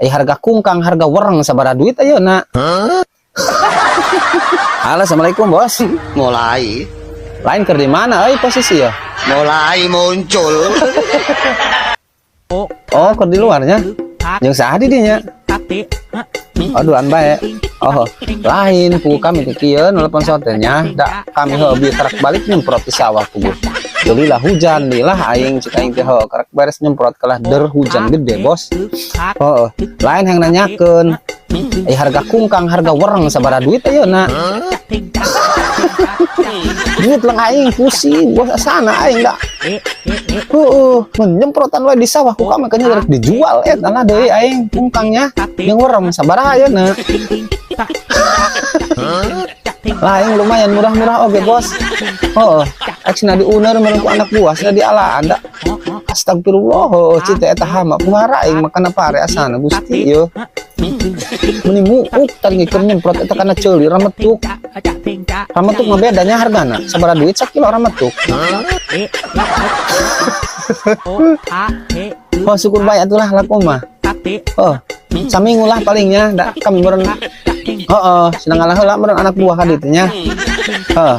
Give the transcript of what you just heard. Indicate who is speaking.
Speaker 1: Ai harga kungkang, harga wereng sabaraha duit ayeuna? Halo, assalamualaikum, Bos.
Speaker 2: Mulai.
Speaker 1: Lain keur di mana euy posisi ya?
Speaker 2: Mulai muncul.
Speaker 1: Oh, keur di luarnya. Jeung saha di dinya? Aduh, an bae. Oh, lain puguh kami teh kieu nelpon sote nya. Da kami heuh bieu karak balik nyemprot di sawah puguh. Geulilah hujan lila aing, cik aing teh heuh karak beres nyemprot kalah der hujan gede, Bos. Oh, lain yang nanyakeun. Eh, harga kungkang, harga wereng sabaraha duit ayeuna? Duit lang aing pusing, Bos, asana aing da. Heeh, mun nyemprotan wae di sawah ku kami kayaknya rek dijual eta lah deui aing kungkangnya. Yang wereng sabaraha ayeuna? Lah aing lumayan murah-murah oge, Bos. Heeh, aksina diuner meureun ku anak buah, cenah dialaan da. Astagfirullah, heuh cita eta hama puhara aing makan pare asana Gusti ieu. Meni muuk tadi keur nyemprot eta kana ceuli rametuk. Rametuk mah bedanya hargana. Sabaraha duit sakilo rametuk? Oh, syukur bae atulah laku mah. Oh, saminggu lah palingnya da kami meureun. Heeh, senang ngalah heula meureun anak buah ka ditu nya. Heeh.